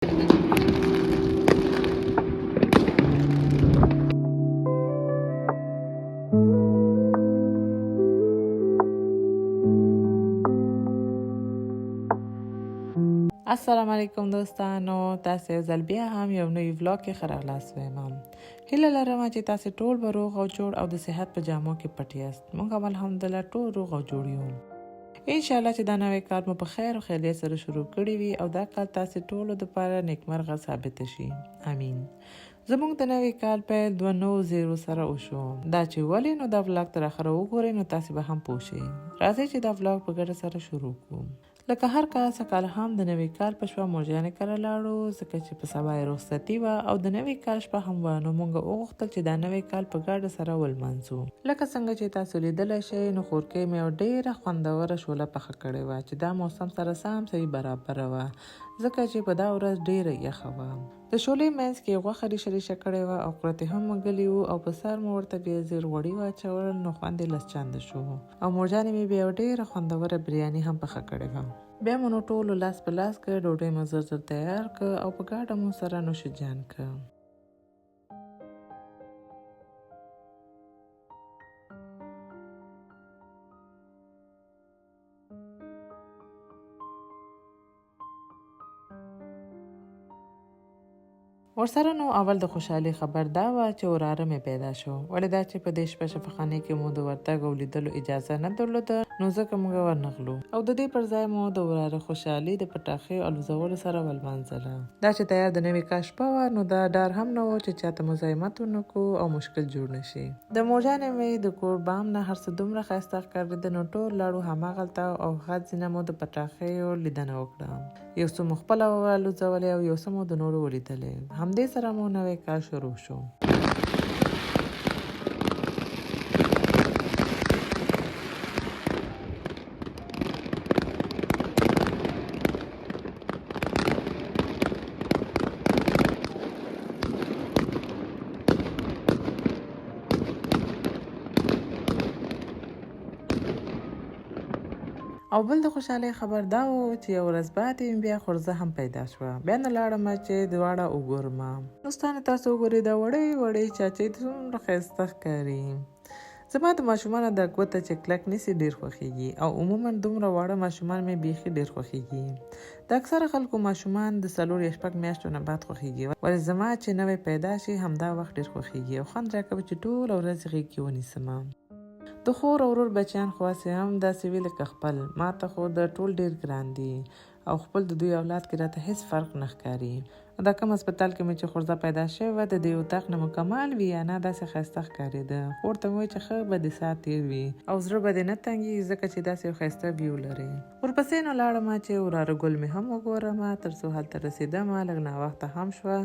السلام علیکم دوستانو، تاسو یو ځل بیا هم یو نوی ولاګ کې ښه راغلاست وایم. هیله لرم چې تاسو ټول به روغ او جوړ او د صحت په جامو کې پټ یاست. موږ هم الحمدلله ټول روغ او جوړ یو. ان شاء الله چې دا نوی کال مو په خیر او خیریت سره شروع کړی وي او دا کال تاسو ټولو دپاره نیکمرغه ثابت شي، امین. زموږ د نوي کال پیل دوه نوو زیرو سره وشو. دا چې ولې، نو دا ولاګ تر اخره وګورئ نو تاسو به هم پوه شئ. راځئ چې دا ولاګ په ګډه سره شروع کړو. لکه هر کال سږکال هم د نوي کال په شپه مورجانې کره لاړو، ځکه چې په سبا یې رخصتي وه او د نوي کال شپه هم وه، نو مونږ وغوښتل چې دا نوی کال په ګډه سره ولمانځو. لکه څنګه چې تاسو لیدلی شئ نو خورکۍ مې یوه ډېره خوندوره شوله پخه کړې وه چې دا موسم سره سم صحیح برابره وه، ځکه چې په دا ورځ ډېره یخه وه. د شولې منځ کې یې غوښه ریشه ریشه کړې وه او قرتې هم موږلي وو او په سر مو ورته بیا زیر غوړي واچول نو خوند یې لس چنده شو. او مورجانې مې بیا یوه ډېره خوندوره بریاني هم پخه کړې وه. بیا مو نو ټولو لاس په لاس که، ډوډۍ مو زر زر تیار که او په ګډه مو سره نوش جان که. ورسره نو اول د خوشحالي خبر دا وه چې وراره مې پیدا شو. ولې دا چې په دې شپه شفاخانې کې مو د ورتګ او لیدلو اجازه نه درلوده نو ځکه موږ ورنغلو او د دې پر ځای مو د وراره خوشحالي د پټاخیو الوزولو سره ولمانځله. دا چې تیار د نوي کال شپه وه نو دا ډار هم نه و چې چاته مزاحمت ونه کړو او مشکل جوړ نه شي. د مورجانې مې د کور بام نه هر څه دومره ښایسته ښکارېده نو ټول لاړو هماغلته او هغه ځینه مو د پټاخیو لیدنه وکړه. یو څه مو خپله والوزولې او یو څه مو د نورو ولیدلې. همدې سره مو نوی کال شروع شو. او بل د خوشحالۍ خبر دا و چې یو ورځ بعد یې بیا خورزه هم پیدا شوه. بیا نو لاړم چې دواړه وګورم. دوستانو تاسو وګورئ دا وړې وړې چاچۍ څومره ښایسته ښکاري. زما د ماشومانو دا ګوته چې کلک نیسي ډېر خوښیږي او عموما دومره واړه ماشومان مې بیخي ډېر خوښیږي. د اکثره خلکو ماشومان د 4 یا 6 میاشتو نه بعد خوښیږي، ولې زما چې نوی پیدا شي همدا وخت ډېر خوښیږي او خوند راکوي چې ټوله ورځ غېږ کې ونیسم. د خور او ورور بچیان خو هسې هم داسې وي لکه خپل. ماته خو د ټول ډېر ګران دي او خپل د دوی اولاد کې راته هېڅ فرق نه ښکاري. دا کوم هسپتال کې مې چې خورزه پیدا شوې وه د دې اتاق نه مکمل وي یا نه داسې ښایسته ښکارېده. خور ته مې وویل چې ښه به دې ساه تېر وي او زړه به دې نه تنګېږي ځکه چې داسې یو ښایسته ویو لرې. ورپسې نو لاړم چې وراره ګل مې هم وګورم. تر څو هلته رسېدم لږ ناوخته هم شوه،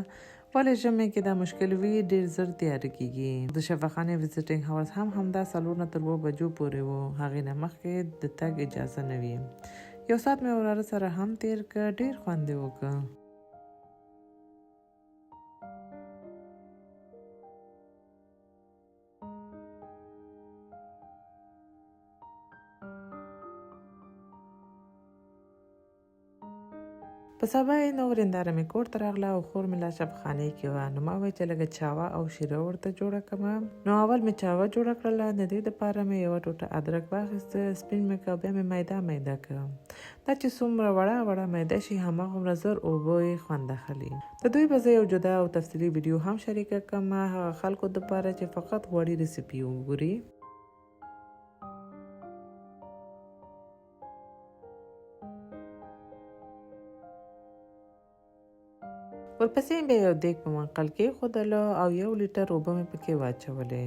ولې ژمي کې دا مشکل وي، ډېر زر تیاره کېږي. د شفاخانې وزیټنګ هاورز هم همدا 4 نه تر 7 بجو پورې وو، هغې نه مخکې د تګ اجازه نه وي. یو ساعت مې وراره سره هم تېر که، ډېر خوند یې وکړ. په سبا یې نو ورېنداره مې کور ته راغله او خور مې لا شفاخانې کې وه، نو ما ویل چې لږه چاوه او شیره ورته جوړه کړم. نو اول مې چاوه جوړه کړله. د دې دپاره مې یوه ټوټه ادرک واخیسته، سپین مې که او بیا مې میده میده که. دا چې څومره وړه وړه میده شي هماغومره زر اوبه یې خوند اخلي. د دوی به زه یو جدا او تفصیلي ویډیو هم شریکه کړم هغه خلکو دپاره چې فقط غواړي ریسیپي وګوري. ورپسې مې یو دیګ په منقل کېښودلو او 1 لیټر اوبه مې پکې واچولې.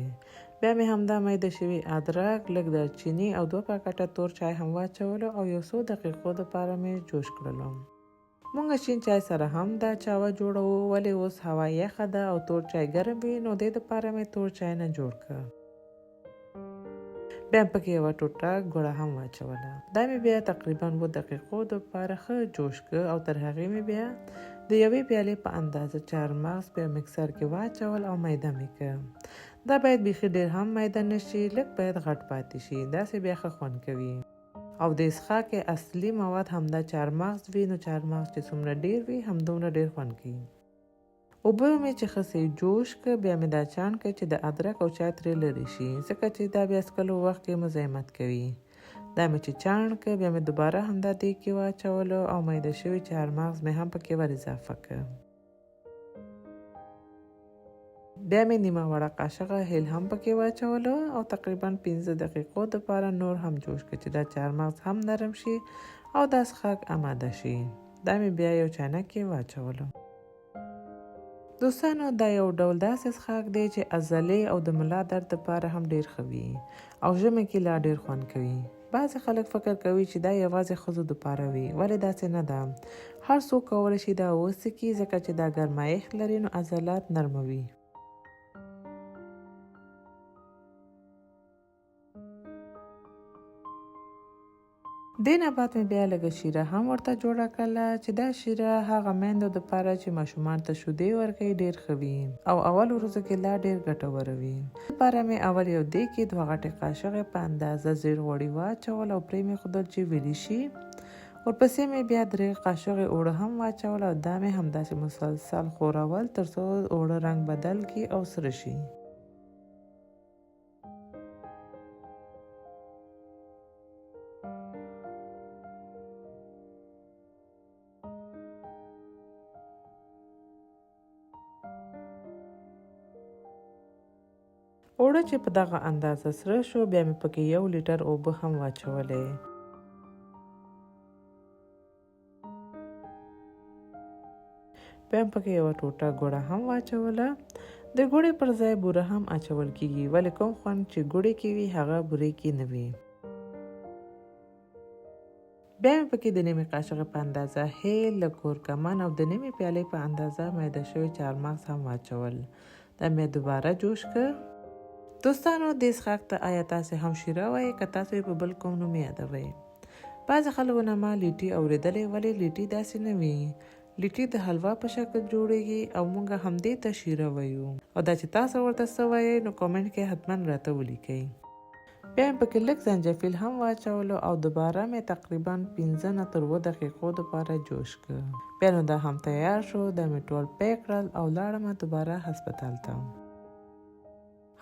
بیا مې همدا میده شوي ادرک، لږ دارچیني او دوه پاکټه تور چای هم واچولو او یو څو دقیقو دپاره مې جوش کړلو. مونږ شین چای سره هم دا چاوه جوړوو، ولې اوس هوا یخه ده او تور چای ګرم وي نو دې دپاره مې تور چای نه جوړ که. بیا مې پکې یوه ټوټه ګوړه هم واچوله. دا مې بیا تقریبا 7 دقیقو دپاره ښه جوش که او تر هغې مې بیا د یوې پیالې په اندازه چارمغز په مکسر کې واچول او میده مې که. دا باید بیخي ډېر هم میده نه شي، لږ باید غټ پاتې شي، داسې بیا ښه خوند کوي. او د څښاک اصلي مواد همدا چارمغز وي، نو چارمغز چې څومره ډیر وي همدومره ډیر خوند کوي. اوبه مې چې ښه سي جوش که، بیا مې دا چاڼ که چې د ادرک او چای ترې لرې شي، ځکه چې دا بیا څکلو وخت کې مزاحمت کوي. دا مې چې چاڼ که، بیا مې دوباره همدا دیګ کې واچولو او میده شوي چارمغز مې هم پکې ور اضافه که. بیا مې نیمه وړه قاشقه هیل هم پکې واچولو او تقریبا 5 دقیقو دپاره نور هم جوش که چې دا چارمغز هم نرم شي او دا څښاک اماده شي. دا مې بیا یو چانک کې واچولو. دوستانو، دا یو ډول داسې څښاک دی چې عضلې او د ملا درد دپاره هم ډیر ښه وي او ژمي کې لا ډیر خوند کوي. بعضې خلک فکر کوي چې دا یوازې ښځو دپاره وي، ولې داسې نه ده. هر څوک کولی شي دا وڅکي، ځکه چې دا ګرمایښت لري نو عضلات نرموي. دې نه بعد مې بیا لږه شیره هم ورته جوړه کړله چې دا شیره هغه میندو دپاره چې ماشومان ته شودې ورکوي ډېر ښه وي او اول ورځو کې لا ډېر ګټوره وي. لپاره مې اول یو دیګ کې دوه غټې قاشقې په اندازه زیړ غوړي واچول او پرې مې ښودل چې ویلي شي. ورپسې مې بیا درې قاشقې اوړه هم واچول او دا مې همداسې مسلسل ښورول تر څو اوړه رنګ بدل کړي او سره شي. اوړه چې په دغه اندازه سره شو، بیا مې پکې 1 لیټر اوبه هم واچولې. بیا مې پکې یوه ټوټه ګوړه هم واچوله. د ګوړې پر ځای بوره هم اچول کیږي، ولې کوم خوند چې ګوړې کې وي هغه بورې کې نه وي. بیا مې پکې د نیمې قاشقې په اندازه هیل، لږ کورکمن او د نیمې پیالې په اندازه میده شوي چارمغز هم واچول. دا مې دوباره جوش کړ. دوستانو، دې څښاک ته آیا تاسې هم شیره وایئ که تاسو یې په بل کوم نوم یادوئ؟ بعضې خلکو نه ما لیټي اورېدلې، ولې لیټي داسې نه وي. لیټي د حلوا په شکل جوړېږي او موږ همدې ته شیره وایو. او دا چې تاسو ورته څه وایئ نو کومنټ کې حتما راته ولیکئ. بیا مې پکې لږ زنجفیل هم واچولو او دوباره مې تقریبا 5 نه تر 7 دقیقو دپاره جوش کړ. بیا نو دا هم تیار شو. دا مې ټول پی کړل او لاړم دوباره هسپتال ته.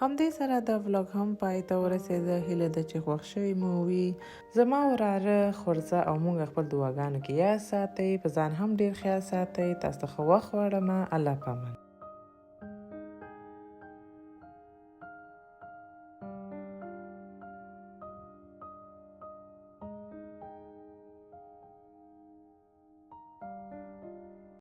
همدې سره دا ولاګ هم پای ته ورسېده. هیله ده چې خوښ شوي مو وي. زما وراره، خورزه او مونږ خپل دعاګانو کې یاد ساتئ. په ځان هم ډېر خیال ساتئ. تاسو ته ښه وخت غواړم. الله پامان.